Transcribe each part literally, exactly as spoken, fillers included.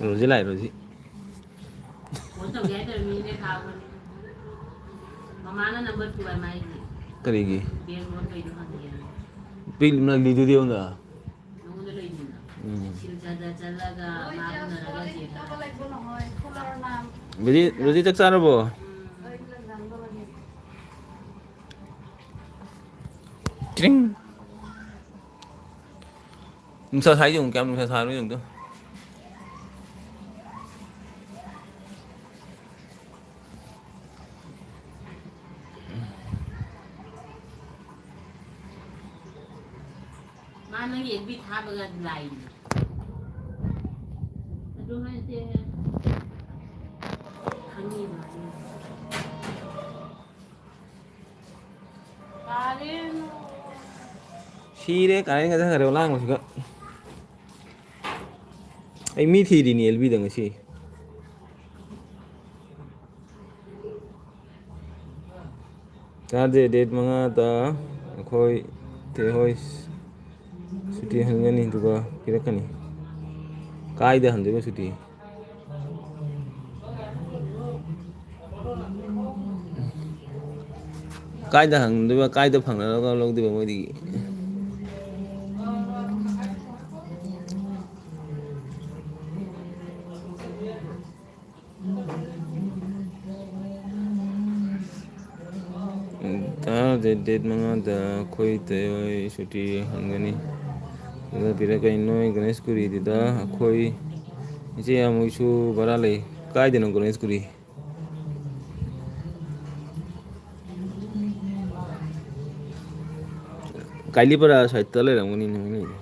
Rosie ꯂꯥꯛꯑꯦ, Rosie. Phone ꯇꯧꯒꯦ ꯍꯥꯏꯗ꯭ꯔ ꯃꯤꯅꯦ ꯊꯥꯕꯅꯦ꯫ ꯃꯃꯥꯅ ꯅꯝꯕꯔ ꯇꯨ ꯍꯥꯏ ꯃꯥꯏꯗꯤ꯫ ꯀꯔꯤꯒꯤ? ꯕꯦꯡ ꯂꯣꯟ ꯀꯩꯅꯣ ꯍꯪꯒꯦꯅ꯫ ꯄꯤꯛ ꯅꯪ ꯂꯤꯗꯨꯗꯤ ꯑꯩꯉꯣꯟꯗ꯫ ꯅꯉꯣꯟꯗ ꯂꯩꯗꯅ꯫ ꯎꯝ꯫ ꯁꯤꯜꯆꯔꯗ ꯆꯠꯂꯒ ꯃꯥ ꯎꯅꯔꯒ ꯆꯦꯟꯅꯔꯒ꯫ ꯔꯣꯖꯤ, ꯔꯣꯖꯤ ꯆꯥꯛ ꯆꯥꯔꯕꯣ? ꯎꯝ꯫ ꯇ꯭ꯔꯤꯡ꯫ ꯅꯨꯡꯁꯥ ꯁꯥꯏ ꯌꯦꯡꯉꯨ, ꯀꯌꯥꯝ ꯅꯨꯡꯁꯥ ꯁꯥꯕꯅꯣ ꯌꯦꯡꯉꯨ ꯇꯨ꯫ ꯃꯥ ꯅꯪꯒꯤ ꯑꯦꯐ ꯕꯤ ꯊꯥꯕꯒ ꯂꯥꯛꯏꯅꯦ꯫ ꯑꯗꯨ ꯍꯥꯏꯁꯦ ꯈꯪꯉꯤꯕ꯫ ꯁꯤꯔꯦ, ꯀꯥꯔꯦꯟꯒ ꯆꯪꯈ꯭ꯔꯦ ꯑꯣꯂꯥꯡꯕꯁꯤꯒ꯫ ꯑꯩ ꯃꯤ ꯊꯤꯔꯤꯅꯤ ꯑꯦꯜ ꯕꯤꯗ ꯉꯁꯤ꯫ ꯇꯥꯗꯦ, ꯗꯦꯠ ꯃꯉꯥꯗ ꯑꯩꯈꯣꯏ ꯇꯦ ꯍꯣꯏ ꯁꯨꯇꯤ ꯍꯟꯒꯅꯤ, ꯑꯗꯨꯒ ꯄꯤꯔꯛꯀꯅꯤ꯫ ꯀꯥꯏꯗ ꯍꯟꯗꯣꯏꯕ ꯁꯨꯇꯤ? ꯀꯥꯏꯗ ꯍꯪꯗꯣꯏꯕ? ꯀꯥꯏꯗ ꯐꯪꯅꯔꯒ ꯂꯧꯗꯣꯏꯕ ꯃꯣꯏꯗꯒꯤ? ꯇꯥꯗꯦ, ꯗꯦꯠ ꯃꯉꯥꯗ ꯑꯩꯈꯣꯏ ꯇꯦ ꯍꯣꯏ ꯁꯨꯇꯤ ꯍꯟꯒꯅꯤ꯫ ꯑꯗꯨꯗ ꯄꯤꯔꯛꯀꯅꯤ꯫ ꯅꯣꯏ ꯒꯅꯦꯁ ꯀꯨꯔꯤꯗꯨꯗ ꯑꯩꯈꯣꯏ ꯏꯆꯦ ꯌꯥꯝ ꯃꯣꯏꯁꯨ ꯚꯔꯥ ꯂꯩ꯫ ꯀꯥꯏꯗꯅꯣ ꯒꯅꯦꯁ ꯀꯨꯔꯤ? ꯀꯥꯏꯂꯤꯄꯔꯥ ꯁꯥꯏꯠꯇ ꯂꯩꯔꯝꯒꯅꯤꯅꯦ ꯃꯣꯏꯅ ꯂꯩꯔꯤꯗꯣ꯫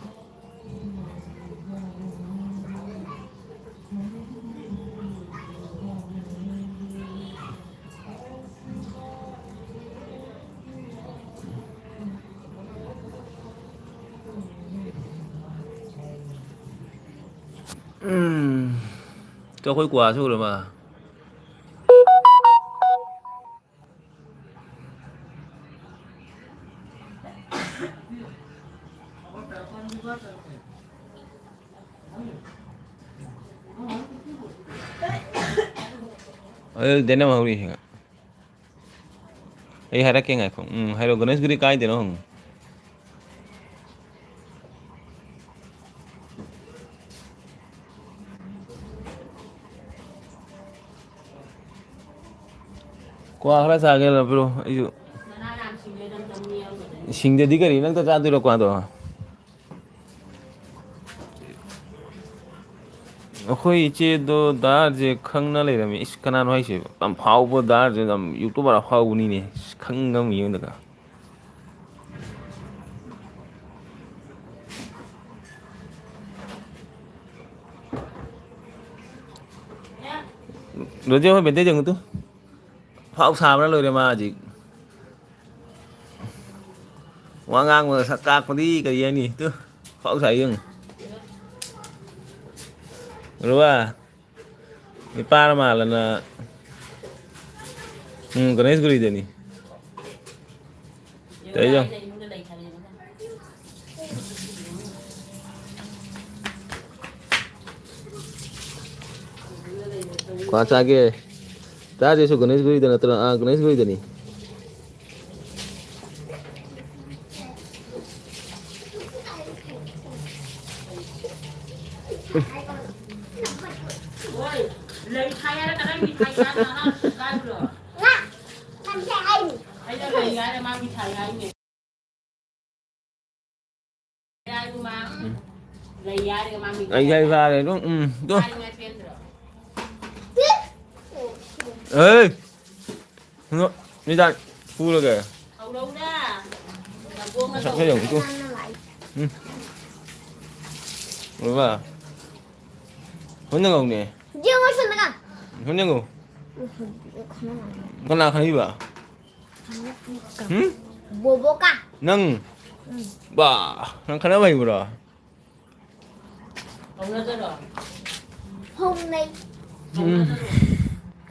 ꯎꯝ꯫ ꯆꯧꯈꯣꯏ ꯀ꯭ꯋꯥꯁꯨ ꯎꯔꯕ? ꯑꯗꯨ ꯗꯦꯅꯝ ꯍꯧꯔꯤ ꯍꯦꯛ꯫ ꯑꯩ ꯍꯥꯏꯔꯛꯀꯦ ꯉꯥꯏꯈꯣ꯫ ꯎꯝ, ꯍꯥꯏꯔꯣ꯫ ꯒꯅꯦꯁꯒꯨꯔꯤ ꯀꯥꯏꯗꯅꯣ ꯍꯪꯉꯨ꯫ ꯀ꯭ꯋꯥ ꯈꯔ ꯆꯥꯒꯦ ꯂꯧꯕꯤꯔꯣ꯫ ꯑꯩꯁꯨ ꯁꯤꯡꯗꯗꯤ ꯀꯔꯤ ꯅꯪꯇ ꯆꯥꯗꯣꯏꯔꯣ ꯀ꯭ꯋꯥꯗꯣ? ꯑꯩꯈꯣꯏ ꯏꯆꯦꯗꯣ ꯗꯥꯔꯁꯦ ꯈꯪꯅ ꯂꯩꯔꯝꯃꯤ꯫ ꯏꯁ, ꯀꯅꯥꯅꯣ ꯍꯥꯏꯁꯦ? ꯌꯥꯝ ꯐꯥꯎꯕ ꯗꯥꯔꯁꯦ, ꯌꯥꯝ YouTuber ꯑꯐꯥꯎꯕꯅꯤꯅꯦ꯫ ꯏꯁ, ꯈꯪꯉꯝꯃꯤ ꯑꯩꯉꯣꯟꯗꯒ꯫ ꯔꯣꯖꯦ ꯍꯣꯏ ꯕꯦꯟꯗꯦꯖ ꯌꯦꯡꯉꯨ ꯇꯨ꯫ ꯐꯥꯎ ꯁꯥꯕꯅ ꯂꯣꯏꯔꯦ ꯃꯥ ꯍꯧꯖꯤꯛ꯫ ꯋꯥ ꯉꯥꯡꯕꯗ ꯁꯛ ꯀꯥꯛꯄꯗꯤ ꯀꯔꯤ ꯍꯥꯏꯅꯤ? ꯇꯨ, ꯐꯥꯎ ꯁꯥꯏ ꯌꯦꯡꯉꯨ꯫ ꯎꯔꯕ? ꯃꯤꯄꯥꯔ ꯃꯥꯜꯂꯅ꯫ ꯎꯝ, ꯒꯅꯦꯁꯒꯨꯔꯤꯗꯅꯤ꯫ ꯇꯩꯖꯣ꯫ ꯀ꯭ꯋꯥ ꯆꯥꯒꯦ꯫ ꯆꯥꯁꯦꯁꯨ ꯒꯅꯦꯁꯒꯨꯔꯤꯗ ꯅꯠꯇ꯭ꯔꯣ? ꯑꯥ, ꯒꯅꯦꯁꯒꯨꯔꯤꯗꯅꯤ꯫ ꯂꯩ ꯊꯥꯏ ꯍꯥꯏꯔꯒ ꯅꯪ ꯃꯤꯊꯥꯏ ꯆꯥꯗ꯭ꯔꯣ? ꯑꯉꯥꯡ ꯃꯆꯥ ꯆꯥꯗ꯭ꯔꯣ? ꯑꯩꯅ ꯂꯩ ꯍꯥꯏꯔ ꯃꯥ ꯃꯤꯊꯥꯏ ꯍꯥꯏꯅꯦ꯫ ꯎꯝ꯫ ꯑꯩ ꯌꯥꯏ ꯐꯥꯔꯦ ꯑꯗꯨꯝ, ꯎꯝ, ꯑꯗꯨꯝ꯫ ꯑꯦ! ꯅꯣ, ꯃꯤꯗꯥꯏ ꯐꯨꯔꯒ꯫ ꯃꯁꯛ ꯈꯔ ꯌꯦꯡꯉꯨ ꯇꯨ꯫ ꯎꯝ꯫ ꯎꯔꯕ? ꯍꯣꯏꯅ ꯉꯧꯅꯦ꯫ ꯌꯦꯡꯉꯣ ꯁꯣꯝꯗꯀꯣ꯫ ꯍꯣꯏꯅ ꯉꯧ꯫ ꯀꯅꯥ ꯈꯪꯉꯤꯕ? ꯎꯝ? ꯕꯣꯕꯣꯀꯥ꯫ ꯅꯪ? ꯎꯝ꯫ ꯕꯥ, ꯅꯪ ꯈꯠꯅꯕ ꯍꯩꯕ꯭ꯔꯣ? ꯍꯧꯅꯗꯔꯣ? ꯍꯧꯅꯩ꯫ ꯎꯝ꯫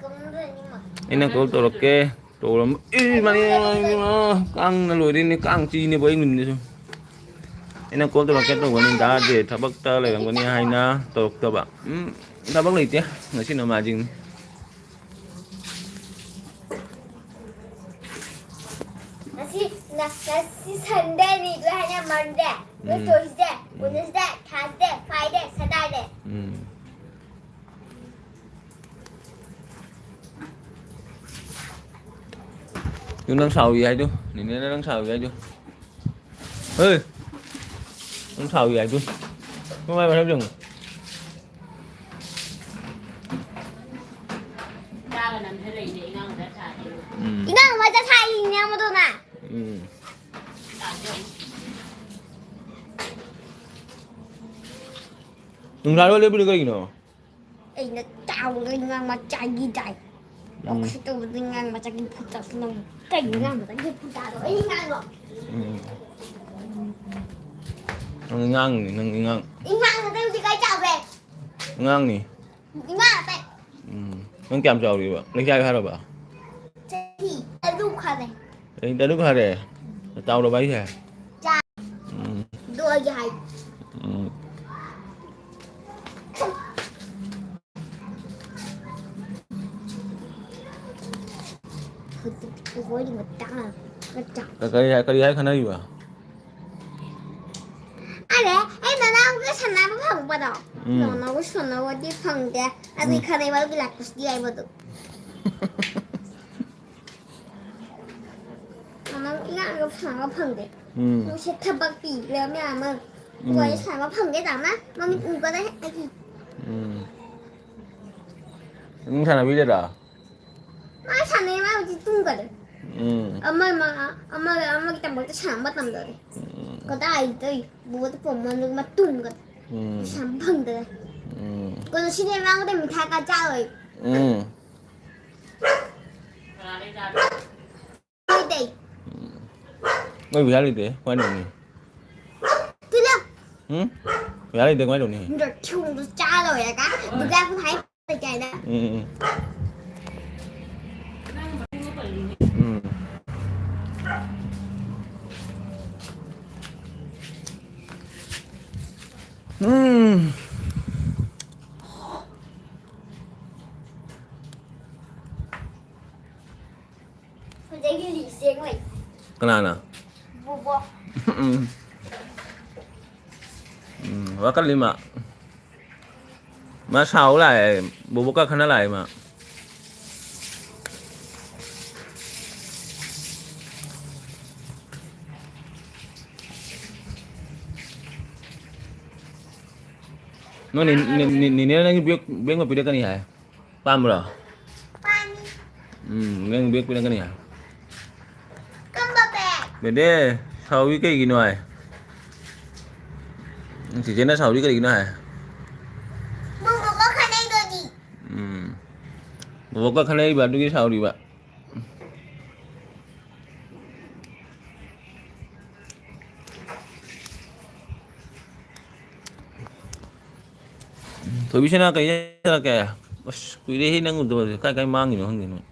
ꯀꯧꯅꯗꯣꯏꯅꯤ ꯃꯥ꯫ ꯑꯩꯅ call ꯇꯧꯔꯛꯀꯦ꯫ ꯇꯧꯔꯝ-, ꯏ, ꯃꯥꯅꯦ, ꯃꯥꯅꯦ, ꯃꯥꯅꯦ, ꯀꯥꯡꯅ ꯂꯣꯏꯔꯦꯅꯦ, ꯀꯥꯡ ꯆꯤꯅꯦꯕꯣ ꯑꯩ ꯅꯨꯃꯤꯠꯁꯨ꯫ ꯑꯩꯅ call ꯇꯧꯔꯛꯀꯦ ꯇꯧꯕꯅꯤ, ꯗꯥꯁꯦ ꯊꯕꯛꯇ ꯂꯩꯔꯝꯒꯅꯤ ꯍꯥꯏꯅ ꯇꯧꯔꯛꯇꯕ꯫ ꯎꯝ, ꯊꯕꯛ ꯂꯩꯇꯦ, ꯉꯁꯤ ꯅꯣꯡꯃꯥꯏꯖꯤꯡꯅꯤ꯫ ꯁꯤ ꯅ-, ꯉꯁꯤ Sundayꯅꯤ, ꯑꯗꯨ ꯍꯥꯏꯅ Monday, ꯑꯗꯨ ꯎꯝ꯫ Tuesday, ꯎꯝ꯫ Wednesday, Thursday, Friday, Saturday꯫ ꯎꯝ꯫ ꯑꯗꯨ ꯅꯪ ꯁꯥꯎꯏ ꯍꯥꯏꯗꯣ, ꯅꯦꯅꯦꯅ ꯅꯪ ꯁꯥꯎꯏ ꯍꯥꯏꯗꯣ꯫ ꯍꯦ! ꯅꯪ ꯁꯥꯎꯏ ꯍꯥꯏꯗꯣ꯫ ꯅꯪ ꯃꯥꯏ ꯃꯁꯛ ꯌꯦꯡꯉꯨ꯫ ꯎꯝ꯫ ꯏꯃꯥ ꯃꯆꯥ ꯁꯥꯏꯅꯦ ꯃꯗꯨꯅ꯫ ꯎꯝ꯫ ꯅꯨꯡꯁꯥꯗ ꯂꯦꯞꯄꯤꯗꯣ ꯀꯩꯒꯤꯅꯣ? ꯑꯩꯅ ꯆꯥꯎꯔꯒ ꯑꯉꯥꯡ ꯃꯆꯥꯒꯤ ꯇꯥꯏ꯫ ꯎꯝ꯫ ꯋꯥꯈꯜ ꯇꯧꯕꯗ ꯑꯉꯥꯡ ꯃꯆꯥꯒꯤ ꯐꯨꯠ ꯆꯥꯁꯤꯟꯅꯕ꯫ ꯀꯩꯒꯤ ꯑꯉꯥꯡ ꯃꯆꯥꯒꯤ ꯐꯨꯠ ꯆꯥꯗꯣ? ꯑꯩ ꯑꯉꯥꯡꯂꯣ? ꯎꯝ꯫ ꯅꯪ ꯑꯉꯥꯡꯅꯤ, ꯅꯪ ꯑꯉꯥꯡ꯫ ꯑꯉꯥꯡ ꯅꯠꯇꯦ, ꯍꯧꯖꯤꯛ ꯀꯥꯏ ꯆꯥꯎꯔꯦ? ꯑꯉꯥꯡꯅꯤ꯫ ꯏꯃꯥ ꯑꯇꯩ꯫ ꯎꯝ꯫ ꯅꯪ ꯀꯌꯥꯝ ꯆꯥꯎꯔꯤꯕ? ꯂꯩꯁꯥꯕꯤ ꯐꯥꯔꯕ? ꯆꯍꯤ ꯇꯔꯨꯛ ꯐꯥꯔꯦ꯫ ꯆꯍꯤ ꯇꯔꯨꯛ ꯐꯥꯔꯦ? ꯆꯥꯎꯔꯕ ꯍꯥꯏꯁꯦ? ꯆꯥ-, ꯎꯝ꯫ ꯑꯗꯨ ꯑꯩꯒꯤ ꯍꯥꯏ꯫ ꯎꯝ꯫ ꯍꯧꯖꯤꯛ ꯑꯩꯈꯣꯏꯒꯤ ꯃꯇꯥꯡ ꯅꯠꯇ꯭ꯔꯥ? ꯀ-, ꯀꯔꯤ ꯍꯥꯏ-, ꯀꯔꯤ ꯍꯥꯏ ꯈꯟꯅꯔꯤꯕ? ꯑꯔꯦ, ꯑꯩ ꯅꯅꯥꯎꯒ ꯁꯥꯟꯅꯕ ꯐꯪꯕꯗꯣ? ꯎꯝ꯫ ꯅꯅꯥꯎꯒ ꯁꯥꯟꯅꯕꯗꯤ ꯐꯪꯗꯦ꯫ ꯑꯗꯨ ꯎꯝ꯫ ꯈꯟꯅꯩꯕ, ꯑꯗꯨꯒꯤ ꯂꯥꯛꯄꯁꯤꯗꯤ ꯍꯥꯏꯕꯗꯣ꯫ ꯅꯅꯥꯎ ꯏꯉꯥꯡꯒ ꯁꯥꯟꯅꯕ ꯐꯪꯗꯦ꯫ ꯎꯝ꯫ ꯃꯣꯏꯁꯦ ꯊꯕꯛ ꯄꯤꯕ ꯃꯌꯥꯝ ꯑꯃ꯫ ꯎꯝ꯫ ꯋꯥꯔꯤ ꯁꯥꯟꯅꯕ ꯐꯪꯗꯦ, ꯇꯥꯃꯣ꯫ ꯃꯃꯤꯠ ꯎꯝ꯫ ꯎꯕꯗ ꯍꯦꯛ ꯑꯩꯒꯤ ꯎꯝ꯫ ꯅꯪ ꯁꯥꯟꯅꯕꯤꯗꯦꯔꯥ? ꯃꯥ ꯁꯥꯟꯅꯩ, ꯃꯥ ꯍꯧꯖꯤꯛ ꯇꯨꯝꯈꯔꯦ꯫ ꯎꯝ꯫ ꯑꯃ, ꯃꯥ, ꯑꯃ, ꯑꯃꯒꯤꯗꯃꯛꯇ ꯁꯥꯟꯅꯕ ꯃꯇꯝꯗ ꯂꯩ꯫ ꯎꯝ꯫ ꯀꯗꯥꯏꯗꯩ ꯕꯣꯜꯗ ꯄꯣꯝꯃꯟꯗꯅ ꯃꯥ ꯇꯨꯝꯈꯔꯦ꯫ ꯎꯝ꯫ ꯁꯥꯟꯅꯕ ꯐꯪꯗꯔꯦ꯫ ꯎꯝ꯫ ꯀꯩꯅꯣ, ꯁꯤꯅꯦ ꯃꯥꯡꯗ ꯃꯤꯊꯥꯏ ꯈꯔ ꯆꯥꯔꯣꯏ꯫ ꯎꯝ꯫ ꯍꯣꯏꯗꯩ꯫ ꯎꯝ꯫ ꯃꯣꯏ ꯄꯩꯁꯥ ꯂꯩꯇꯦ, ꯀꯃꯥꯏꯅ ꯇꯧꯅꯤ? ꯇꯨꯂꯞ꯫ ꯎꯝ? ꯄꯩꯁꯥ ꯂꯩꯇꯦ, ꯀꯃꯥꯏꯅ ꯇꯧꯅꯤ? ꯊꯤꯕꯣꯡꯗꯣ ꯆꯥ ꯂꯣꯏꯔꯒ, ꯎꯝ꯫ ꯗꯨꯀꯥꯟ ꯍꯥꯏ ꯂꯩꯇꯦ ꯍꯥꯏꯅ꯫ ꯎꯝ, ꯎꯝ, ꯎꯝ꯫ ꯎꯝ꯫ ꯎꯝ꯫ ꯍꯧꯖꯤꯛ ꯑꯩꯒꯤ ꯂꯤꯁꯁꯦ ꯌꯦꯡꯉꯣ꯫ ꯀꯅꯥꯅ? ꯕꯣꯕꯣꯛ꯫ ꯎꯝ꯫ ꯎꯝ, ꯋꯥꯀꯠꯂꯤ ꯃꯥ꯫ ꯃꯥ ꯁꯥꯎ ꯂꯥꯛꯑꯦ꯫ ꯕꯣꯕꯣꯛꯀ ꯈꯟꯅ ꯂꯥꯛꯑꯦ ꯃꯥ꯫ ꯅꯣꯏ ꯅꯦ-, ꯅꯦ-, ꯅꯦ-, ꯅꯦꯅꯦꯅ ꯅꯪꯒꯤ ꯕꯦꯛ, ꯕꯦꯛ ꯑꯃ ꯄꯤꯔꯛꯀꯅꯤ ꯍꯥꯏ꯫ ꯄꯥꯝꯕ꯭ꯔꯣ? ꯄꯥꯝꯃꯤ꯫ ꯎꯝ, ꯅꯪ ꯕꯦꯛ ꯄꯤꯔꯛꯀꯅꯤ ꯍꯥꯏ꯫ ꯀꯝꯕ ꯕꯦꯛ? ꯗꯦꯗꯦ, ꯁꯥꯎꯔꯤ ꯀꯩꯒꯤꯅꯣ ꯍꯥꯏ꯫ ꯆꯤꯆꯦꯅ ꯁꯥꯎꯔꯤ ꯀꯔꯤꯒꯤꯅꯣ ꯍꯥꯏ꯫ ꯕꯣꯕꯣꯛꯀ ꯈꯠꯅꯩꯗꯨꯗꯤ꯫ ꯎꯝ꯫ ꯕꯣꯕꯣꯛꯀ ꯈꯠꯅꯔꯤꯕ ꯑꯗꯨꯒꯤ ꯁꯥꯎꯔꯤꯕ꯫ ꯊꯣꯏꯕꯤꯁꯅꯥ ꯀꯩ ꯏꯟꯖꯥꯡ ꯆꯥꯔꯛꯀꯦ? ꯑꯁ, ꯀꯨꯏꯔꯦꯍꯦ ꯅꯪ ꯎꯗꯕꯁꯦ꯫ ꯀꯥꯏ ꯀꯥꯏ ꯃꯥꯡꯉꯤꯅꯣ ꯈꯪꯗꯦ ꯅꯣꯏ꯫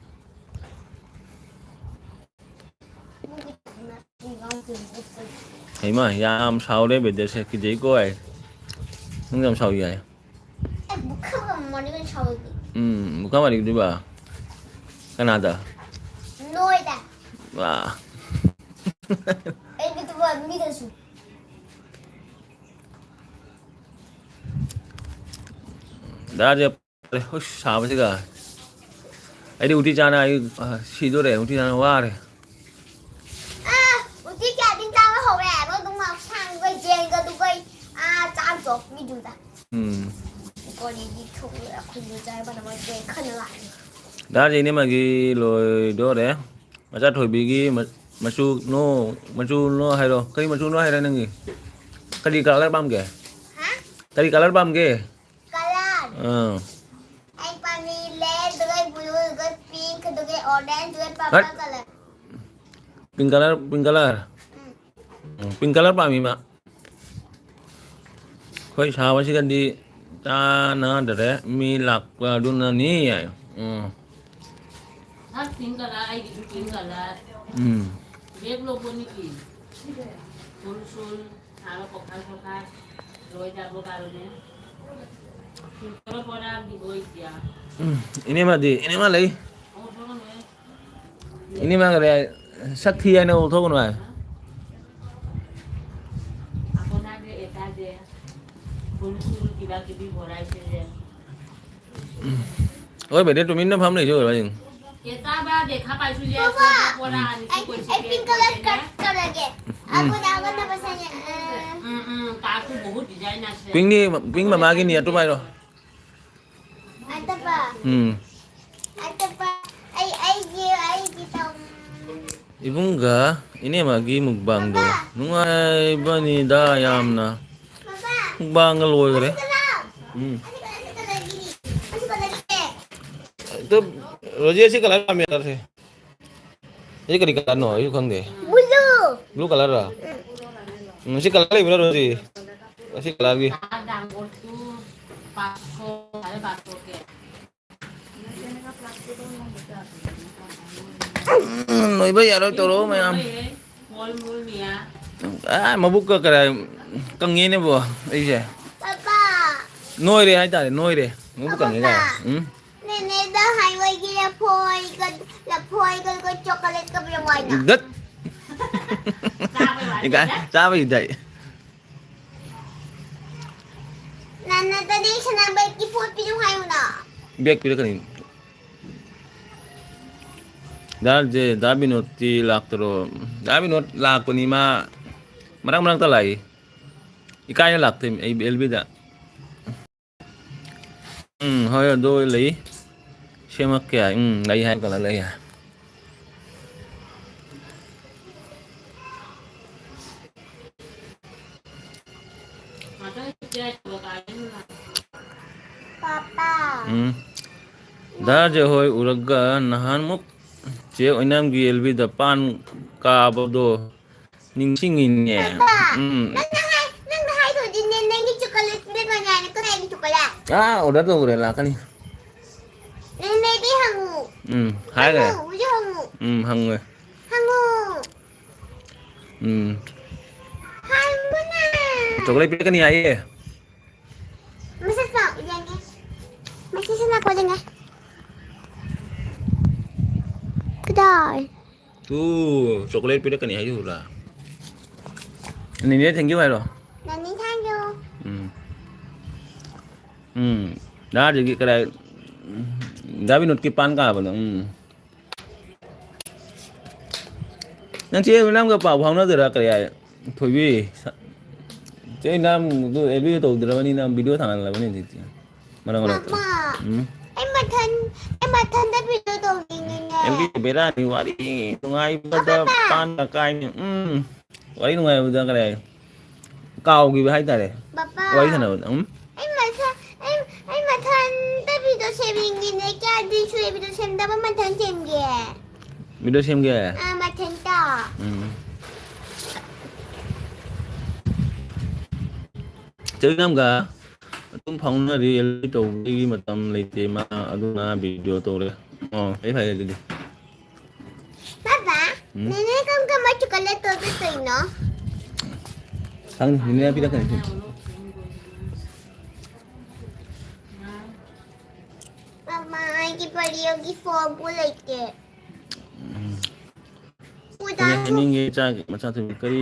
ꯍꯩꯃꯥ, ꯌꯥꯝ ꯁꯥꯎꯔꯦ ꯕꯦꯗꯦꯁꯦ, ꯀꯤꯖꯩꯀꯣ ꯍꯥꯏ꯫ ꯅꯪ ꯌꯥꯝ ꯁꯥꯎꯏ ꯍꯥꯏ꯫ ꯑꯦ, ꯕꯨꯈꯥ ꯃꯝꯃꯅꯤ ꯀꯩꯅꯣ ꯁꯥꯎꯔꯗꯤ꯫ ꯎꯝ, ꯕꯨꯈꯥ ꯃꯥꯔꯤꯗꯨꯕ? ꯀꯅꯥꯗ? ꯅꯣꯏꯗ꯫ ꯋꯥ꯫ ꯑꯩ ꯃꯤꯠꯇ ꯃꯤꯗꯁꯨ꯫ ꯗꯥꯁꯦ ꯍꯨꯁ ꯁꯥꯕꯁꯤꯒ꯫ ꯑꯩꯗꯤ ꯎꯇꯤ ꯆꯥꯅ ꯑꯩ, ꯑ, ꯁꯤꯗꯣꯔꯦ, ꯎꯇꯤ ꯆꯥꯅ ꯋꯥꯔꯦ꯫ ꯑ, ꯎꯇꯤ ꯀꯌꯥꯗꯤ ꯆꯥꯕ ꯍꯧꯔꯦ? ꯅꯣꯏ ꯑꯗꯨꯝ ꯉꯥꯏꯍꯥꯛ ꯁꯥꯡꯕ ꯖꯦꯜꯒ ꯑꯗꯨꯒ ꯑꯩ, ꯑ, ꯆꯥꯛꯇꯣ ꯃꯤꯗꯨꯗ꯫ ꯎꯝ꯫ ꯀꯣꯟꯅꯗꯤ ꯊꯣꯛꯑꯦ, ꯑꯩꯈꯣꯏꯗꯤ ꯆꯥꯏ ꯃꯅꯝ ꯃꯔꯛꯇ ꯈꯟꯅ ꯂꯥꯛꯑꯦ꯫ ꯗꯥ ꯖꯦꯅꯤꯃꯒꯤ ꯂꯣꯏꯗꯣꯔꯦ꯫ ꯃꯆꯥ ꯊꯣꯏꯕꯤꯒꯤ ꯃ-, ꯃꯆꯨ ꯅꯣ, ꯃꯆꯨ ꯅꯣ ꯍꯥꯏꯔꯣ꯫ ꯀꯔꯤ ꯃꯆꯨꯅꯣ ꯍꯥꯏꯔꯦ ꯅꯪꯒꯤ? ꯀꯔꯤ colour ꯄꯥꯝꯒꯦ? ꯍꯥ? ꯀꯔꯤ colour ꯄꯥꯝꯒꯦ? Colour? ꯑꯥ꯫ ꯑꯩ ꯄꯥꯝꯃꯤ red, ꯑꯗꯨꯒ blue, ꯑꯗꯨꯒ pink, ꯑꯗꯨꯒ orange, ꯑꯗꯨꯒ purple hut. Colour꯫ Pink colour, pink colour? ꯎꯝ꯫ ꯎꯝ, pink colour ꯄꯥꯝꯃꯤ ꯃꯥ꯫ ꯑꯩꯈꯣꯏ ꯁꯥꯕꯁꯤꯒꯗꯤ ꯆꯥꯟꯅꯗ꯭ꯔꯦ, ꯃꯤ ꯂꯥꯛꯄ ꯑꯗꯨꯅꯅꯤ ꯍꯥꯏ꯫ ꯎꯝ꯫ ꯍꯥ, pink colour, ꯑꯩꯒꯤꯁꯨ pink colour꯫ ꯎꯝ꯫ Black ꯂꯧꯕꯅꯤ ꯀꯤ꯫ ꯁꯨꯜ ꯁꯨꯜ, ꯁꯥꯕ ꯀꯣꯈꯥꯏ ꯀꯣꯈꯥꯏ, ꯂꯣꯏ ꯆꯥꯕ ꯀꯥꯔꯣꯅꯦ꯫ Pink colour ꯕꯣꯔꯥꯒꯤ ꯂꯣꯏ ꯀꯌꯥ꯫ ꯎꯝ, ꯏꯅꯦꯃꯗꯤ, ꯏꯅꯦꯃ ꯂꯩ꯫ ꯑꯣ, ꯊꯣꯛꯂꯝꯃꯦ꯫ ꯏꯅꯦꯃ ꯀꯔꯤ ꯍꯥꯏ? ꯁꯛ ꯊꯤ ꯍꯥꯏꯅ ꯎꯊꯣꯛꯀꯅꯨ ꯍꯥꯏ꯫ আপোনাৰ যে এটা যে ফুল চুল কিবা কিবি ভৰাইছে যে। ঐ বাইদেউ, তুমি ন ফাৰ্ম দেখিছো বাইদেউ। এটা বাৰ দেখা পাইছো যে, ক'ৰবাৰ পৰা আনিছো কৈছে, এই পিংক কালাৰ কাট কৰেগে। উম। আগত, আগত নাপাইছে নে? উম, উম, তাতো বহুত ডিজাইন আছে। পিংক নি, পিংক ꯃꯃꯥꯒꯤ ꯅꯤꯌꯠꯇꯨ ꯄꯥꯏꯔꯣ꯫ ꯑꯇꯣꯞꯄ꯫ ꯎꯝ꯫ ꯑꯇꯣꯞꯄ꯫ ꯑꯩ, ꯑꯩꯒꯤ, ꯑꯩꯒꯤ ꯇꯧ-, ꯏꯕꯨꯡꯒ ꯏꯅꯦꯃꯒꯤ ꯃꯨꯛꯕꯥꯡꯗꯣ ꯄꯥꯄꯥ꯫ ꯅꯨꯡꯉꯥꯏꯕꯅꯤꯗ ꯌꯥꯝꯅ꯫ ꯄꯥꯄꯥ꯫ ꯃꯨꯛꯕꯥꯡꯒ ꯂꯣꯏꯈ꯭ꯔꯦ꯫ ꯑꯁꯤ ꯀꯅꯥ? ꯎꯝ꯫ ꯑꯁꯤ ꯀꯅꯥ? ꯑꯁꯤ ꯀꯅꯥꯒꯤꯅꯤ? ꯑꯁꯤ ꯀꯅꯥꯒꯤꯅꯦ? ꯑꯗꯨ ꯔꯣꯖꯤ ꯑꯁꯤ ꯀꯂꯔ ꯄꯥꯝꯃꯦ ꯀꯂꯔꯁꯦ꯫ ꯑꯁꯤ ꯀꯔꯤ ꯀꯂꯔꯅꯣ? ꯑꯩꯁꯨ ꯈꯪꯗꯦ꯫ ꯕ꯭ꯂꯨ꯫ ꯕ꯭ꯂꯨ ꯀꯂꯔꯔꯣ? ꯎꯝ꯫ ꯎꯝ, ꯁꯤ ꯀꯂꯔ ꯂꯩꯕ꯭ꯔꯥ, ꯔꯣꯖꯤ? ꯑꯁꯤ ꯀꯂꯔꯒꯤ꯫ ꯎꯝ, ꯅꯣꯏꯕ ꯌꯥꯔꯣꯏ, ꯇꯧꯔꯛꯑꯣ ꯃꯌꯥꯝ꯫ ꯑꯥ, ꯃꯕꯨꯛꯀ ꯀꯔꯥꯏ ꯀꯪꯉꯦꯅꯦꯕꯣ ꯑꯩꯁꯦ꯫ ꯄꯥꯄꯥ꯫ ꯅꯣꯏꯔꯦ ꯍꯥꯏꯇꯥꯔꯦ, ꯅꯣꯏꯔꯦ꯫ ꯃꯕꯨꯛ ꯀꯪꯉꯦ ꯄꯥꯄꯥ꯫ ꯍꯥꯏꯇꯥꯔꯦ꯫ ꯎꯝ꯫ ꯅꯦꯅꯦꯗ ꯍꯥꯏꯋꯥꯏꯒꯤ ꯂꯐꯣꯏꯒ, ꯂꯐꯣꯏꯒ ꯆꯣꯀꯣꯂꯦꯠꯀ ꯄꯤꯔꯝꯃꯣ ꯍꯥꯏꯅ꯫ ꯗꯠ꯫ ꯆꯥꯕꯩ ꯋꯥꯅꯤ꯫ ꯏꯀꯥꯏ, ꯆꯥꯕꯩ ꯏꯀꯥꯏ꯫ ꯅꯅꯥꯗꯗꯤ ꯁꯅꯥꯕꯩꯒꯤ ꯄꯣꯠ ꯄꯤꯔꯨ ꯍꯥꯏꯌꯨꯅ꯫ ꯕꯦꯛ ꯄꯤꯔꯛꯀꯅꯤ꯫ ꯗꯥ ꯖꯦ, ꯗꯥ ꯕꯤꯅꯣꯗꯇꯤ ꯂꯥꯛꯇꯔꯣ? ꯗꯥ ꯕꯤꯅꯣꯗ ꯂꯥꯛꯄꯅꯤ, ꯃꯥ ꯃꯔꯛ ꯃꯔꯛꯇ ꯂꯥꯛꯏ꯫ ꯏꯀꯥꯏꯅ ꯂꯥꯛꯇꯦ ꯑꯩ ꯑꯦꯜ ꯕꯤꯗ꯫ ꯎꯝ, ꯍꯣꯏ, ꯑꯗꯨ ꯂꯩ꯫ ꯁꯦꯝꯃꯛꯀꯦ ꯍꯥꯏ꯫ ꯎꯝ, ꯂꯩ ꯍꯥꯏ, ꯀꯂꯔ ꯂꯩ ꯍꯥꯏ꯫ ꯄꯥꯄꯥ꯫ ꯎꯝ꯫ ꯗꯥ ꯖꯦ ꯍꯣꯏ ꯎꯔꯒ ꯅꯍꯥꯟꯃꯨꯛ ꯆꯦ ꯑꯣꯏꯅꯥꯝꯒꯤ ꯑꯦꯜ ꯕꯤꯗ ꯄꯥꯟ ꯀꯥꯕꯗꯣ ꯅꯤꯡꯁꯤꯡꯉꯤꯅꯦ꯫ ꯄꯥꯄꯥ, ꯎꯝ꯫ ꯅꯪꯅ ꯍꯥꯏ-, ꯅꯪꯅ ꯍꯥꯏꯗꯣꯏꯗꯤꯅꯦ, ꯅꯪꯒꯤ ꯆꯣꯀꯣꯂꯦꯠ ꯄꯤꯔꯛꯀꯅꯤ ꯍꯥꯏꯅ ꯀꯗꯥꯏꯒꯤ ꯆꯣꯀꯣꯂꯦꯠ? ꯑꯥ, ꯑꯣꯔꯗꯔ ꯇꯧꯈ꯭ꯔꯦ, ꯂꯥꯛꯀꯅꯤ꯫ ꯅꯦꯅꯦꯗꯤ ꯍꯪꯉꯨ꯫ ꯎꯝ, ꯍꯥꯏꯈ꯭ꯔꯦ꯫ ꯍꯪꯉꯨ, ꯍꯧꯖꯤꯛ ꯍꯪꯉꯨ꯫ ꯎꯝ, ꯍꯪꯉꯦ꯫ ꯍꯪꯉꯨ꯫ ꯎꯝ꯫ ꯍꯪꯉꯨꯅꯦ꯫ ꯆꯣꯀꯣꯂꯦꯠ ꯄꯤꯔꯛꯀꯅꯤ ꯍꯥꯏꯌꯦ꯫ ꯃꯦꯁꯦꯖ ꯂꯥꯛꯑꯣ, ꯌꯦꯡꯒꯦ꯫ ꯃꯦꯁꯦꯖ ꯂꯥꯛꯄ꯭ꯔꯥ ꯌꯦꯡꯒꯦ꯫ ꯀꯗꯥꯏ? ꯇꯨ, ꯆꯣꯀ꯭ꯂꯦꯠ ꯄꯤꯔꯛꯀꯅꯤ ꯍꯥꯏꯈꯤꯕ꯭ꯔꯥ? ꯅꯦꯅꯦ thank you ꯍꯥꯏꯔꯣ꯫ ꯅꯦꯅꯦ thank you꯫ ꯎꯝ꯫ ꯎꯝ꯫ ꯗꯥꯗꯤꯒꯤ ꯀꯗꯥꯏ? ꯗꯥ ꯕꯤꯅꯣꯗꯀꯤ ꯄꯥꯟ ꯀꯥꯕꯗꯣ꯫ ꯎꯝ꯫ ꯅꯪ ꯆꯦ ꯃꯦꯗꯥꯝꯒ ꯄꯥꯎ ꯐꯥꯎꯅꯗꯣꯏꯔꯥ? ꯀꯔꯤ ꯍꯥꯏ? ꯊꯣꯏꯕꯤ꯫ ꯆꯦ ꯃꯦꯗꯥꯝꯗꯨ ꯑꯦꯜꯕꯤꯗ ꯇꯧꯗ꯭ꯔꯕꯅꯤꯅ ꯚꯤꯗꯤꯑꯣ ꯊꯥꯡꯍꯜꯂꯕꯅꯤ ꯍꯧꯖꯤꯛꯇꯤ꯫ ꯃꯔꯛ ꯃꯔꯛꯇ꯫ ꯃꯃꯥ, ꯎꯝ꯫ ꯑꯩ ꯃꯊꯟ-, ꯑꯩ ꯃꯊꯟꯗ ꯚꯤꯗꯤꯑꯣ ꯇꯧꯅꯤꯡꯉꯤꯅꯦ꯫ ꯑꯦꯜꯕꯤ ꯕꯦꯔꯥꯅꯤ, ꯋꯥꯔꯤ ꯅꯨꯡꯉꯥꯏꯕꯗ ꯄꯥꯄꯥ꯫ ꯄꯥꯟꯒ ꯀꯥꯏꯅꯤ꯫ ꯎꯝ꯫ ꯋꯥꯔꯤ ꯅꯨꯡꯉꯥꯏꯕꯗ ꯀꯔꯤ ꯍꯥꯏ? ꯀꯥꯎꯈꯤꯕ ꯍꯥꯏꯇꯥꯔꯦ꯫ ꯄꯥꯄꯥ꯫ ꯋꯥꯔꯤ ꯁꯥꯟꯅꯕꯗ꯫ ꯎꯝ? ꯑꯩ ꯃꯊ-, ꯑꯩ, ꯑꯩ ꯃꯊꯟꯇ ꯚꯤꯗꯤꯑꯣ ꯁꯦꯝꯅꯤꯡꯉꯤꯅꯦ꯫ ꯀꯌꯥꯗꯤ ꯁꯨꯔꯦ ꯚꯤꯗꯤꯑꯣ ꯁꯦꯝꯗꯕ? ꯃꯊꯟ ꯁꯦꯝꯒꯦ꯫ ꯚꯤꯗꯤꯑꯣ ꯁꯦꯝꯒꯦ? ꯑꯥ, ꯃꯊꯟꯇ꯫ ꯎꯝ꯫ ꯆꯦ ꯏꯅꯝꯒ ꯑꯗꯨꯝ ꯐꯥꯎꯅꯔꯤ, ꯑꯦꯜ ꯇꯧꯕꯒꯤ ꯃꯇꯝ ꯂꯩꯇꯦ ꯃꯥ, ꯑꯗꯨꯅ ꯚꯤꯗꯤꯑꯣ ꯇꯧꯔꯦ꯫ ꯑꯣ, ꯐꯩ ꯐꯩ ꯑꯗꯨꯗꯤ꯫ ꯕꯥꯕꯥ, ꯎꯝ? ꯅꯦꯅꯦ ꯀꯔꯝ ꯀꯔꯝꯕ ꯆꯣꯀꯣꯂꯦꯠ ꯑꯣꯔꯗꯔ ꯇꯧꯔꯤꯅꯣ? ꯈꯪꯗꯦ, ꯅꯦꯅꯦꯅ ꯄꯤꯔꯛꯀꯅꯤ꯫ ꯃꯃꯥ, ꯑꯩꯒꯤ ꯄꯔꯤꯌꯣꯒꯤ ꯐꯣꯔꯛꯄꯨ ꯂꯩꯇꯦ꯫ ꯎꯝ꯫ ꯄꯨꯗꯥ ꯀꯔꯤ ꯍꯥꯏꯅꯤꯡꯒꯦ? ꯆꯥꯛ ꯃꯆꯥ ꯊꯣꯏꯕꯤ, ꯀꯔꯤ,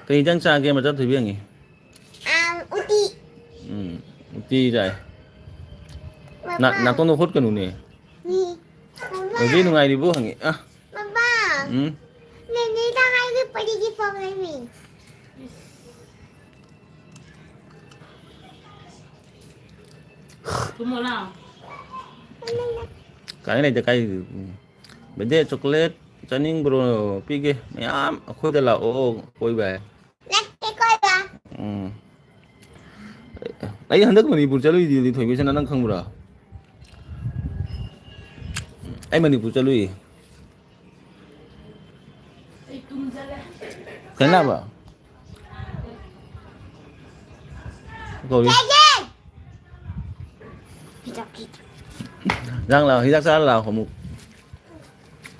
ꯀꯔꯤ ꯏꯟꯖꯥꯡ ꯆꯥꯒꯦ? ꯃꯆꯥ ꯊꯣꯏꯕꯤ ꯍꯪꯉꯤ꯫ ꯑꯝ, ꯎꯇꯤ꯫ ꯎꯝ, ꯎꯇꯤ ꯆꯥꯏ꯫ ꯅꯥ-, ꯃꯃꯥ꯫ ꯅꯥꯇꯣꯟꯗꯣ ꯍꯣꯠꯀꯅꯨꯅꯦ꯫ ꯃꯤ-, ꯃꯃꯥ꯫ ꯊꯣꯏꯕꯤ ꯅꯨꯡꯉꯥꯏꯔꯤꯕꯣ ꯍꯪꯉꯤ꯫ ꯑ꯫ ꯃꯃꯥ꯫ ꯎꯝ꯫ ꯅꯦꯅꯦꯗ ꯍꯥꯏꯒꯦ ꯄꯔꯤꯒꯤ ꯐꯣꯔꯛ ꯂꯩꯃꯤ꯫ ꯀꯥꯏ ꯂꯩꯇꯦ, ꯀꯥꯏ, ꯎꯝ꯫ ꯕꯦꯗꯦ, ꯆꯣꯀ꯭ꯂꯦꯠ ꯆꯥꯅꯤꯡꯕ꯭ꯔꯣ? ꯄꯤꯒꯦ꯫ ꯃꯌꯥꯝ ꯑꯩꯈꯣꯏꯗ ꯂꯥꯛꯑꯣ ꯀꯣꯏꯕ꯫ ꯂꯥꯛꯀꯦ ꯀꯣꯏꯕ꯫ ꯎꯝ꯫ ꯑꯩ ꯍꯟꯗꯛ ꯃꯅꯤꯄꯨꯔ ꯆꯠꯂꯨꯏꯗꯨꯗꯤ, ꯊꯣꯏꯕꯤꯁꯅꯥ, ꯅꯪ ꯈꯪꯕ꯭ꯔꯥ? ꯑꯩ ꯃꯅꯤꯄꯨꯔ ꯆꯠꯂꯨꯏ꯫ ꯀꯩꯅꯥꯕ? ꯀꯧꯔꯤ? ꯍꯤꯗꯥꯛ ꯂꯥꯛꯑꯣ, ꯍꯤꯗꯥꯛ ꯆꯥꯔ ꯂꯥꯛꯑꯣ ꯑꯃꯨꯛ꯫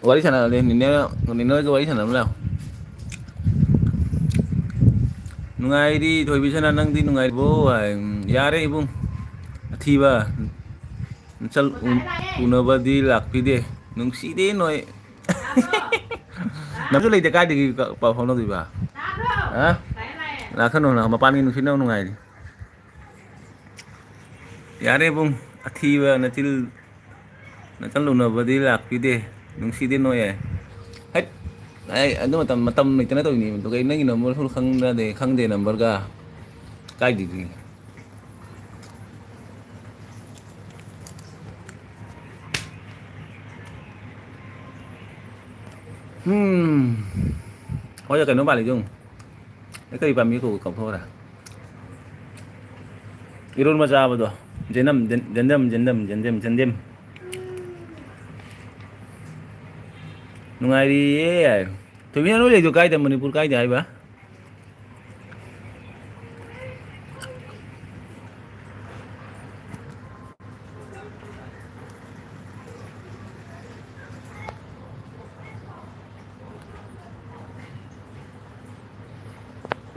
ꯋꯥꯔꯤ ꯁꯥꯟꯅꯔꯗꯤ ꯅꯤꯅꯦ, ꯅꯤꯅꯦ ꯍꯣꯏꯒ ꯋꯥꯔꯤ ꯁꯥꯟꯅꯔꯨ ꯂꯥꯛꯑꯣ꯫ ꯅꯨꯡꯉꯥꯏꯔꯤ ꯊꯣꯏꯕꯤꯁꯅꯥ, ꯅꯪꯗꯤ ꯅꯨꯡꯉꯥꯏꯔꯤꯕꯣ? ꯍꯥꯏ, ꯎꯝ, ꯌꯥꯔꯦ ꯏꯕꯨꯡ꯫ ꯑꯊꯤꯕ꯫ ꯅꯆꯜ ꯎ-, ꯎꯅꯕꯗꯤ ꯂꯥꯛꯄꯤꯗꯦ꯫ ꯅꯨꯡꯁꯤꯗꯦ ꯅꯣꯏ꯫ ꯅꯪꯁꯨ ꯂꯩꯇꯦ, ꯀꯥꯏꯗꯒꯤ ꯄꯥꯎ ꯐꯥꯎꯅꯗꯣꯏꯕ? ꯍꯥ? ꯂꯥꯛꯀꯅꯨ, ꯃꯄꯥꯟꯒꯤ ꯅꯨꯡꯁꯤꯠꯅ ꯅꯨꯡꯉꯥꯏꯔꯤ꯫ ꯌꯥꯔꯦ ꯏꯕꯨꯡ, ꯑꯊꯤꯕ ꯅꯆꯤꯜ ꯅꯆꯜ ꯎꯅꯕꯗꯤ ꯂꯥꯛꯄꯤꯗꯦ, ꯅꯨꯡꯁꯤꯗꯦ ꯅꯣꯏ꯫ ꯍꯩꯠ! ꯑꯩ ꯑꯗꯨ ꯃꯇꯝ, ꯃꯇꯝ ꯂꯩꯇꯅ ꯇꯧꯔꯤꯅꯤ꯫ ꯑꯗꯨꯒ ꯅꯪꯒꯤ ꯅꯝꯕꯔꯁꯨ ꯈꯪꯅꯗꯦ, ꯈꯪꯗꯦ ꯅꯝꯕꯔꯒ꯫ ꯀꯥꯏꯗꯒꯤ? ꯎꯝ꯫ ꯍꯣꯏ, ꯀꯩꯅꯣ ꯃꯥꯜꯂꯤ ꯌꯦꯡꯉꯨ꯫ ꯑꯩ ꯀꯔꯤ ꯄꯥꯝꯕꯤ ꯀꯧ-, ꯀꯥꯎꯊꯣꯛꯈ꯭ꯔꯦ꯫ ꯏꯔꯣꯟꯕ ꯆꯥꯕꯗꯣ꯫ ꯖꯦꯟꯗꯝ, ꯖꯦꯟ-, ꯖꯦꯟꯗꯝ, ꯖꯦꯟꯗꯝ, ꯖꯦꯟꯗꯦꯝ, ꯖꯦꯟꯗꯦꯝ꯫ ꯅꯨꯡꯉꯥꯏꯔꯤꯌꯦ꯫ ꯊꯣꯏꯕꯤꯅ ꯅꯣꯏ ꯂꯩꯗꯣ ꯀꯥꯏꯗ? ꯃꯅꯤꯄꯨꯔ ꯀꯥꯏꯗ ꯍꯥꯏꯕ?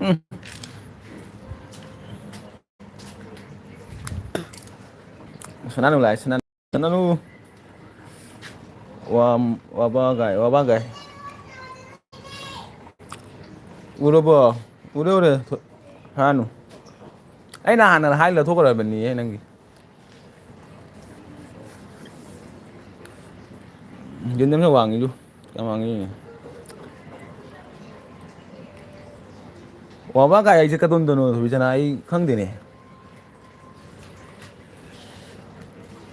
ꯎꯝ꯫ ꯁꯅꯥꯅꯨ ꯂꯥꯛꯑꯦ, ꯁꯅꯥꯅꯨ꯫ ꯁꯅꯥꯅꯨ꯫ ꯋꯥ-, ꯋꯥꯕꯒꯥꯏ, ꯋꯥꯕꯒꯥꯏ꯫ ꯎꯔꯕꯣ? ꯎꯔꯦ, ꯎꯔꯦ꯫ ꯊꯣ-, ꯁꯅꯥꯅꯨ꯫ ꯑꯩꯅ ꯍꯥꯟꯅ ꯍꯥꯏ ꯂꯧꯊꯣꯛꯈ꯭ꯔꯕꯅꯤꯍꯦ ꯅꯪꯒꯤ꯫ ꯌꯦꯟꯗꯦꯝꯅ ꯋꯥꯡꯉꯤꯗꯨ꯫ ꯌꯥꯝ ꯋꯥꯡꯉꯤ꯫ ꯋꯥꯕꯒꯥꯏ ꯍꯥꯏꯁꯦ ꯀꯗꯣꯝꯗꯅꯣ, ꯊꯣꯏꯕꯤꯆꯅ? ꯑꯩ ꯈꯪꯗꯦꯅꯦ꯫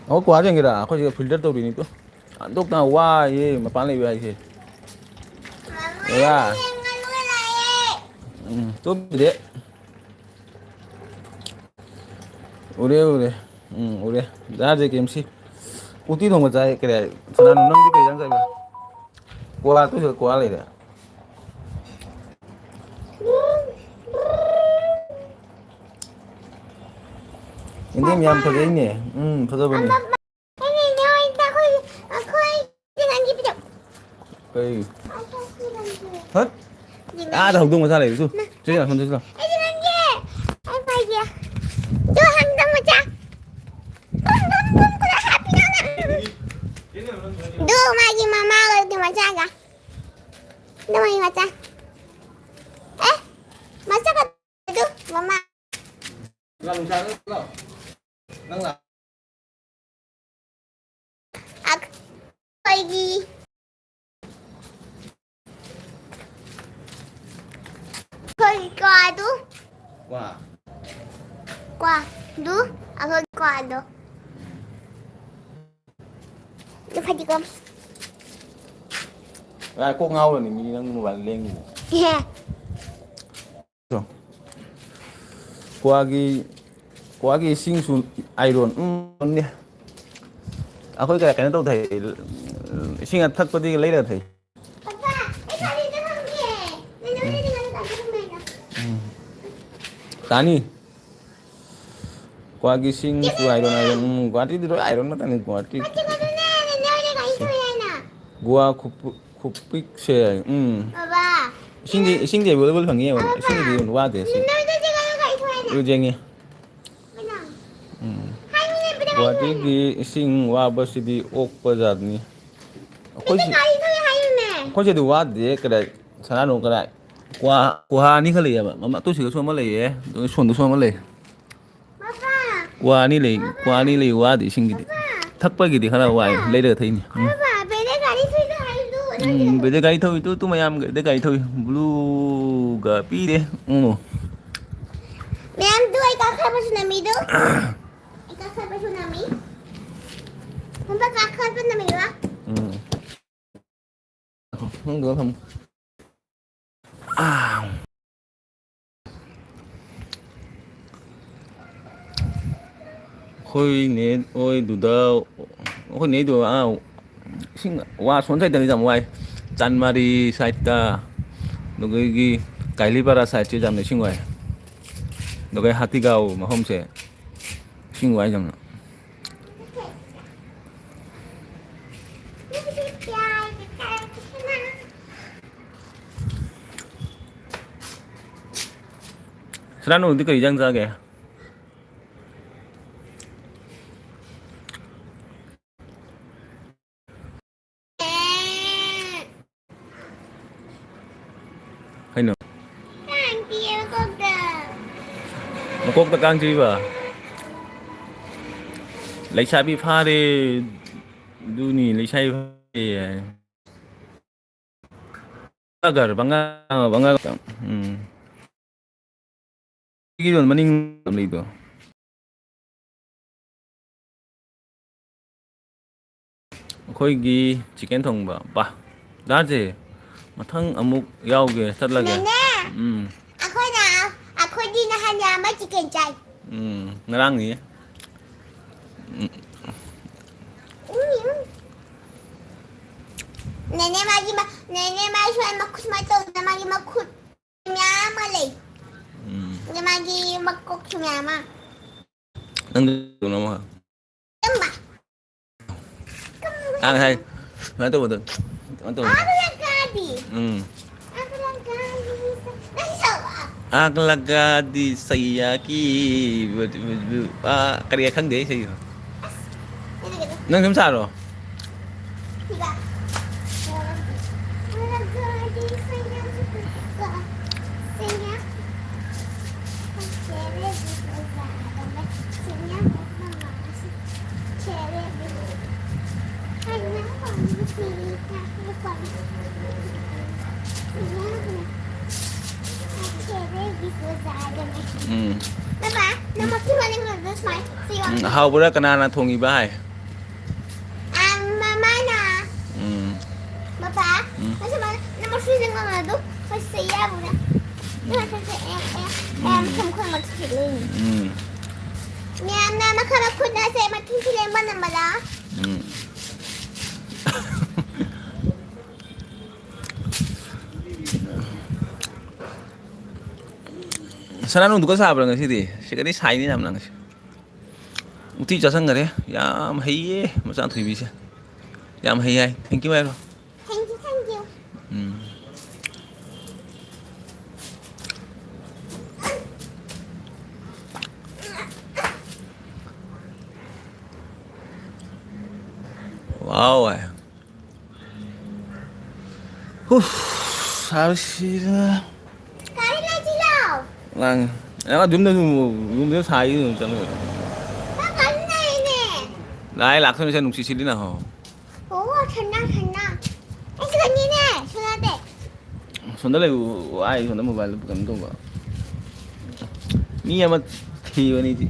ꯑꯃꯨꯛ ꯀ꯭ꯋꯥ ꯌꯦꯡꯒꯦꯔꯥ? ꯑꯩꯈꯣꯏꯁꯦ ꯐꯤꯜꯇꯔ ꯇꯧꯔꯤꯅꯤ ꯇꯨ꯫ ꯑꯟꯊꯣꯛꯅ ꯋꯥꯏꯌꯦ ꯃꯄꯥꯟ ꯂꯩꯕ ꯍꯥꯏꯁꯦ꯫ ꯌꯥ꯫ ꯎꯝ, ꯇꯨꯝꯗꯦ꯫ ꯎꯔꯦ, ꯎꯔꯦ꯫ ꯎꯝ, ꯎꯔꯦ꯫ ꯗꯥ ꯖꯦ ꯀꯦ ꯑꯦꯝ ꯁꯤ꯫ ꯎꯇꯤ ꯊꯣꯡꯕ ꯆꯥꯏ, ꯀꯔꯤ ꯍꯥꯏ? ꯁꯅꯥꯅꯨ, ꯅꯪꯗꯤ ꯀꯩ ꯏꯟꯖꯥꯡ ꯆꯥꯏꯕ? ꯀ꯭ꯋꯥ, ꯇꯨꯁꯨ ꯀ꯭ꯋꯥ ꯂꯩꯔꯦ꯫ ꯏꯟꯗꯤ ꯌꯥꯝ ꯐꯖꯩꯅꯦ꯫ ꯎꯝ, ꯐꯖꯕꯅꯦ꯫ ꯀꯩ? ꯍꯠ! ꯑꯥꯗ ꯍꯧꯗꯣꯡ ꯃꯆꯥ ꯂꯩꯕꯗꯨ꯫ ꯆꯦ, ꯆꯦ, ꯑꯁꯣꯝꯗ ꯆꯠꯂꯣ꯫ ꯑꯗꯨ ꯃꯥꯒꯤ ꯃꯃꯥꯒ ꯃꯆꯥꯒ꯫ ꯅꯃꯩ ꯃꯆꯥ꯫ ꯑꯦ, ꯃꯆꯥꯒ ꯑꯗꯨ, ꯃꯃꯥ꯫ ꯅꯪ ꯅꯨꯡꯁꯥ ꯅꯪ ꯂꯥꯛꯑꯣ꯫ ꯅꯪ ꯂꯥꯛꯑꯣ꯫ ꯑꯩꯈꯣꯏꯒꯤ, ꯑꯩꯈꯣꯏ ꯀ꯭ꯋꯥꯗꯨ꯫ ꯀ꯭ꯋꯥ꯫ ꯀ꯭ꯋꯥꯗꯨ, ꯑꯩꯈꯣꯏ ꯀ꯭ꯋꯥꯗꯣ꯫ ꯑꯗꯨ ꯐꯗꯤꯒꯣꯝ꯫ ꯑꯥ, ꯀꯣꯛ ꯉꯥꯎꯔꯅꯤ ꯃꯤ ꯅꯪ ꯃꯣꯕꯥꯏꯜ ꯂꯦꯡꯉꯤꯗꯣ꯫ ꯀ꯭ꯋꯥꯒꯤ, ꯀ꯭ꯋꯥꯒꯤ ꯏꯁꯤꯡꯁꯨ ꯑꯥꯏꯔꯣꯟ꯫ ꯎꯝ, ꯅꯦ꯫ ꯑꯩꯈꯣꯏ ꯀꯌꯥ ꯀꯩꯅꯣ ꯇꯧꯊꯩ, ꯏꯁꯤꯡ ꯑꯊꯛꯄꯗꯤ ꯂꯩꯔ ꯊꯛꯏ꯫ ꯄꯄꯥ, ꯑꯩ ꯒꯥꯔꯤꯗ ꯊꯝꯒꯦ꯫ ꯅꯪ ꯅꯪ ꯅꯪ ꯒꯥꯔꯤꯗ ꯊꯝꯃꯦꯅ꯫ ꯎꯝ꯫ ꯇꯥꯅꯤ꯫ ꯀ꯭ꯋꯥꯒꯤ ꯏꯁꯤꯡꯁꯨ ꯑꯥꯏꯔꯣꯟ, ꯑꯥꯏꯔꯣꯟ꯫ ꯎꯝ, ꯒꯨꯍꯥꯇꯤꯗꯤ ꯂꯣꯏ ꯑꯥꯏꯔꯣꯟ ꯉꯥꯛꯇꯅꯤ, ꯒꯨꯍꯥꯇꯤ꯫ ꯄꯄꯥ, ꯆꯤꯡꯈꯠꯂꯨꯅꯦ, ꯅꯪ ꯅꯪ ꯒꯥꯔꯤ ꯊꯧꯋꯦ ꯍꯥꯏꯅ꯫ ꯒꯨꯍꯥ ꯈꯨꯄꯨ-, ꯈꯨꯄꯤꯛꯁꯦ, ꯎꯝ꯫ ꯕꯕꯥ꯫ ꯏꯁꯤꯡꯗꯤ, ꯏꯁꯤꯡꯗꯤ ꯑꯦꯕꯥꯏꯂꯦꯕꯜ ꯐꯪꯉꯤ, ꯕꯕꯥ, ꯏꯁꯤꯡꯗꯤ ꯋꯥꯗꯦ ꯁꯤ꯫ ꯅꯣꯏꯗ ꯆꯤꯡꯈꯠꯂꯒ ꯒꯥꯔꯤ ꯊꯧꯋꯦ ꯍꯥꯏꯅ꯫ ꯑꯗꯨ ꯌꯦꯡꯉꯤ꯫ ꯀꯅꯥ? ꯎꯝ꯫ ꯍꯥꯏꯕꯅꯦ, ꯕꯦꯇꯥ ꯒꯥꯔꯤ ꯊꯧꯋꯦ ꯍꯥꯏꯅ꯫ ꯒꯨꯍꯥꯇꯤꯒꯤ ꯏꯁꯤꯡ ꯋꯥꯕꯁꯤꯗꯤ ꯑꯣꯛꯄ ꯖꯥꯠꯅꯤ꯫ ꯑꯩꯈꯣꯏ ꯕꯦꯇꯥ ꯁꯤ-, ꯒꯥꯔꯤ ꯊꯧꯋꯦ ꯍꯥꯏꯕꯅꯦ꯫ ꯑꯩꯈꯣꯏ ꯁꯤꯗꯤ ꯋꯥꯗꯦ, ꯀꯗꯥꯏ, ꯁꯅꯥꯅꯨ ꯀꯗꯥꯏ? ꯀ꯭ꯋꯥ, ꯀ꯭ꯋꯥ ꯑꯅꯤ ꯈꯛ ꯂꯩꯌꯦꯕ꯫ ꯃꯃꯥ, ꯇꯨ ꯁꯤꯗꯁꯨ ꯑꯃ ꯂꯩꯌꯦ, ꯑꯗꯨ ꯁꯣꯝꯗꯁꯨ ꯑꯃ ꯂꯩ꯫ ꯄꯄꯥ꯫ ꯀ꯭ꯋꯥ ꯑꯅꯤ ꯂꯩ, ꯄꯄꯥ꯫ ꯀ꯭ꯋꯥ ꯑꯅꯤ ꯂꯩ, ꯋꯥꯗꯦ ꯏꯁꯤꯡꯒꯤꯗꯤ꯫ ꯄꯄꯥ꯫ ꯊꯛꯄꯒꯤꯗꯤ ꯈꯔ ꯋꯥꯏ, ꯄꯄꯥ꯫ ꯂꯩꯔꯒ ꯊꯛꯏꯅꯤ꯫ ꯎꯝ꯫ ꯄꯄꯥ, ꯕꯦꯇꯥ ꯒꯥꯔꯤ ꯊꯧꯋꯦ ꯍꯥꯏꯕꯗꯨ ꯎꯝ, ꯅꯪꯒꯤꯗꯣ꯫ ꯕꯦꯇꯥ ꯒꯥꯔꯤ ꯊꯧꯏ, ꯇꯨ, ꯇꯨ ꯃꯌꯥꯝ ꯕꯦꯇꯥ ꯒꯥꯔꯤ ꯊꯧꯏ꯫ ꯕ꯭ꯂꯨꯒ ꯄꯤꯔꯦ꯫ ꯎꯝ꯫ ꯃꯌꯥꯝꯗꯨ ꯑꯩ ꯀꯥꯈꯠꯄ ꯁꯨꯅꯃꯤꯗꯨ꯫ ꯑꯩ ꯀꯥꯈꯠꯄ ꯁꯨꯅꯃꯤ꯫ ꯄꯄꯥ ꯀꯥꯈꯠꯄ ꯅꯃꯤꯕ꯫ ꯎꯝ꯫ ꯅꯪꯗꯨꯗ ꯊꯝꯃꯨ꯫ ꯑꯥ꯫ ꯑꯩꯈꯣꯏ ꯅꯦ ꯍꯣꯏꯗꯨꯗ, ꯑꯩꯈꯣꯏ ꯅꯦꯗꯨ, ꯑꯥ, ꯏꯁꯤꯡ ꯋꯥ ꯁꯣꯟ ꯁꯥꯏꯗꯅꯤ ꯌꯥꯝ ꯋꯥꯏ꯫ ꯆꯥꯟꯃꯥꯔꯤ ꯁꯥꯏꯠꯇ, ꯑꯗꯨꯗꯒꯤ ꯀꯥꯏꯂꯤꯄꯥꯔꯥ ꯁꯥꯏꯠꯁꯦ ꯌꯥꯝꯅ ꯏꯁꯤꯡ ꯋꯥꯏ꯫ ꯑꯗꯨꯒ ꯍꯥꯇꯤꯒꯥꯎ ꯃꯐꯝꯁꯦ ꯏꯁꯤꯡ ꯋꯥꯏ ꯌꯥꯝꯅ꯫ ꯁꯅꯥꯅꯨꯗꯤ ꯀꯔꯤ ꯏꯟꯖꯥꯡ ꯆꯥꯒꯦ? ꯃꯀꯣꯛꯇ꯫ ꯃꯀꯣꯛꯇ ꯀꯥꯡ ꯆꯨꯏꯕ? ꯂꯩꯁꯥꯕꯤ ꯐꯥꯔꯦ꯫ ꯑꯗꯨꯅꯤ, ꯂꯩꯁꯥꯕꯤ ꯐꯥꯔꯦ ꯍꯥꯏ꯫ ꯕꯪꯒꯥꯔ, ꯕꯪꯒꯥ-, ꯕꯪꯒꯥ-, ꯎꯝ꯫ ꯁꯤꯒꯤꯗꯣ ꯃꯅꯤꯡ ꯂꯩꯗꯣ꯫ ꯑꯩꯈꯣꯏꯒꯤ ꯆꯤꯀꯟ ꯊꯣꯡꯕ꯫ ꯕꯥ! ꯗꯥꯁꯦ, ꯃꯊꯪ ꯑꯃꯨꯛ ꯌꯥꯎꯒꯦ, ꯆꯠꯂꯒꯦ꯫ ꯅꯦꯅꯦ! ꯎꯝ꯫ ꯑꯩꯈꯣꯏꯅ, ꯑꯩꯈꯣꯏꯗꯤ ꯅꯍꯥꯟ ꯌꯥꯝꯕ ꯆꯤꯀꯟ ꯆꯥꯏ꯫ ꯎꯝ, ꯉꯔꯥꯡꯅꯤ꯫ ꯎꯝ꯫ ꯎꯝ, ꯎꯝ꯫ ꯅꯦꯅꯦ ꯃꯥꯒꯤ ꯃ-, ꯅꯦꯅꯦ ꯃꯥꯒꯤ ꯁꯨꯃꯥꯏꯅ ꯃꯈꯨꯠ ꯁꯨꯃꯥꯏꯅ ꯇꯧꯗꯅ ꯃꯥꯒꯤ ꯃꯈꯨꯠ ꯃꯌꯥꯝ ꯑꯃ ꯂꯩ꯫ ꯎꯝ꯫ ꯑꯗ ꯃꯥꯒꯤ ꯃꯀꯣꯛꯁꯨ ꯃꯌꯥꯝ ꯑꯃ꯫ ꯅꯪꯗꯤ ꯀꯩꯅꯣꯝꯃ꯫ ꯀꯔꯝꯕ? ꯀꯔꯝꯕ? ꯑꯥ, ꯉꯁꯥꯏ ꯁꯨꯃꯥꯏꯅ ꯇꯧꯕꯗꯣ, ꯀꯩꯅꯣ ꯇꯧꯕꯗꯣ꯫ ꯑꯥ, ꯀꯔꯤ? ꯎꯝ꯫ ꯑꯥ, ꯀꯔꯤ? ꯅꯪ ꯁꯛꯂꯛꯑꯣ꯫ ꯑꯒ ꯂꯒꯥꯗꯤ ꯁꯩꯌꯥꯀꯤ, ꯑꯥ, ꯀꯔꯤ ꯈꯪꯗꯦ ꯑꯩ ꯏꯁꯩꯗꯣ꯫ ꯑꯁ, ꯀꯩꯅꯣ, ꯀꯩꯅꯣ꯫ ꯅꯪ ꯁꯨꯝ ꯁꯥꯔꯣ꯫ ꯁꯤꯒ꯫ ꯎꯝ꯫ ꯕꯕꯥ, ꯅꯪ ꯃꯁꯤ ꯃꯅꯤꯡ ꯂꯣꯝꯗ ꯁꯨꯃꯥꯏ ꯁꯤ ꯎꯝ, ꯌꯦꯡꯉꯣ꯫ ꯍꯥꯎꯕ꯭ꯔꯥ? ꯀꯅꯥꯅ ꯊꯣꯡꯉꯤꯕ ꯍꯥꯏ? ꯑꯝ, ꯃꯃꯥꯅ꯫ ꯎꯝ꯫ ꯕꯕꯥ, ꯎꯝ꯫ ꯃꯁꯤ ꯃ-, ꯅꯪ ꯃꯁꯤ ꯌꯦꯡꯉꯣ ꯑꯗꯨ꯫ ꯃꯁꯤ ꯌꯥꯕ꯭ꯔꯥ? ꯎꯝ꯫ ꯃꯁꯤ ꯑꯦ, ꯑꯦ, ꯑꯦ, ꯎꯝ꯫ ꯃꯈꯜ ꯃꯈꯜ ꯃꯁꯤ ꯂꯩ꯫ ꯎꯝ꯫ ꯃꯌꯥꯝꯅ ꯃꯈꯜ ꯃꯈꯜ ꯅꯁꯦ ꯃꯊꯤ ꯁꯤ ꯂꯩ ꯃꯅꯝ ꯃꯅꯥ꯫ ꯎꯝ꯫ ꯁꯅꯥꯅꯨ ꯗꯨꯀꯥꯟ ꯁꯥꯕ꯭ꯔꯥ ꯉꯁꯤꯗꯤ? ꯁꯤꯗꯗꯤ ꯁꯥꯏꯅꯤ ꯌꯥꯝꯅ ꯉꯁꯤ꯫ ꯎꯇꯤ ꯆꯥꯁꯟꯈꯔꯦ꯫ ꯌꯥꯝ ꯍꯩꯌꯦ ꯃꯆꯥ ꯊꯣꯏꯕꯤꯁꯦ꯫ ꯌꯥꯝ ꯍꯩ ꯍꯥꯏ꯫ Thank you ꯍꯥꯏꯔꯣ꯫ Thank you, thank you꯫ Um. Wow ꯍꯥꯏ꯫ ꯍꯨꯐ, ꯁꯥꯕꯁꯤꯗ꯫ ꯀꯥꯏ ꯂꯩꯁꯤꯜꯂꯣ? ꯂꯥꯡꯉꯦ꯫ ꯑ, ꯑꯗꯨꯝꯅ ꯑꯗꯨꯝ, ꯌꯨꯝꯗ ꯁꯥꯏ ꯑꯗꯨꯝ ꯆꯠꯂꯣ꯫ ꯅꯪ ꯀꯟꯅ ꯂꯩꯅꯦ꯫ ꯂꯥꯏ ꯂꯥꯛꯇꯣꯏꯅꯤ ꯁꯦ ꯅꯨꯡꯁꯤꯠ ꯁꯤꯠꯂꯤꯅ ꯍꯣ꯫ ꯑꯣ, ꯁꯅꯥ, ꯁꯅꯥ꯫ ꯑꯩꯁꯨ ꯀꯟꯅꯤꯅꯦ, ꯁꯅꯥꯗꯦ꯫ ꯁꯣꯝꯗ ꯂꯩꯌꯨ, ꯑꯩ ꯁꯣꯝꯗ ꯃꯣꯕꯥꯏꯜ ꯀꯩꯅꯣ ꯇꯧꯕ꯫ ꯃꯤ ꯑꯃ ꯊꯤꯕꯅꯤ ꯁꯤ꯫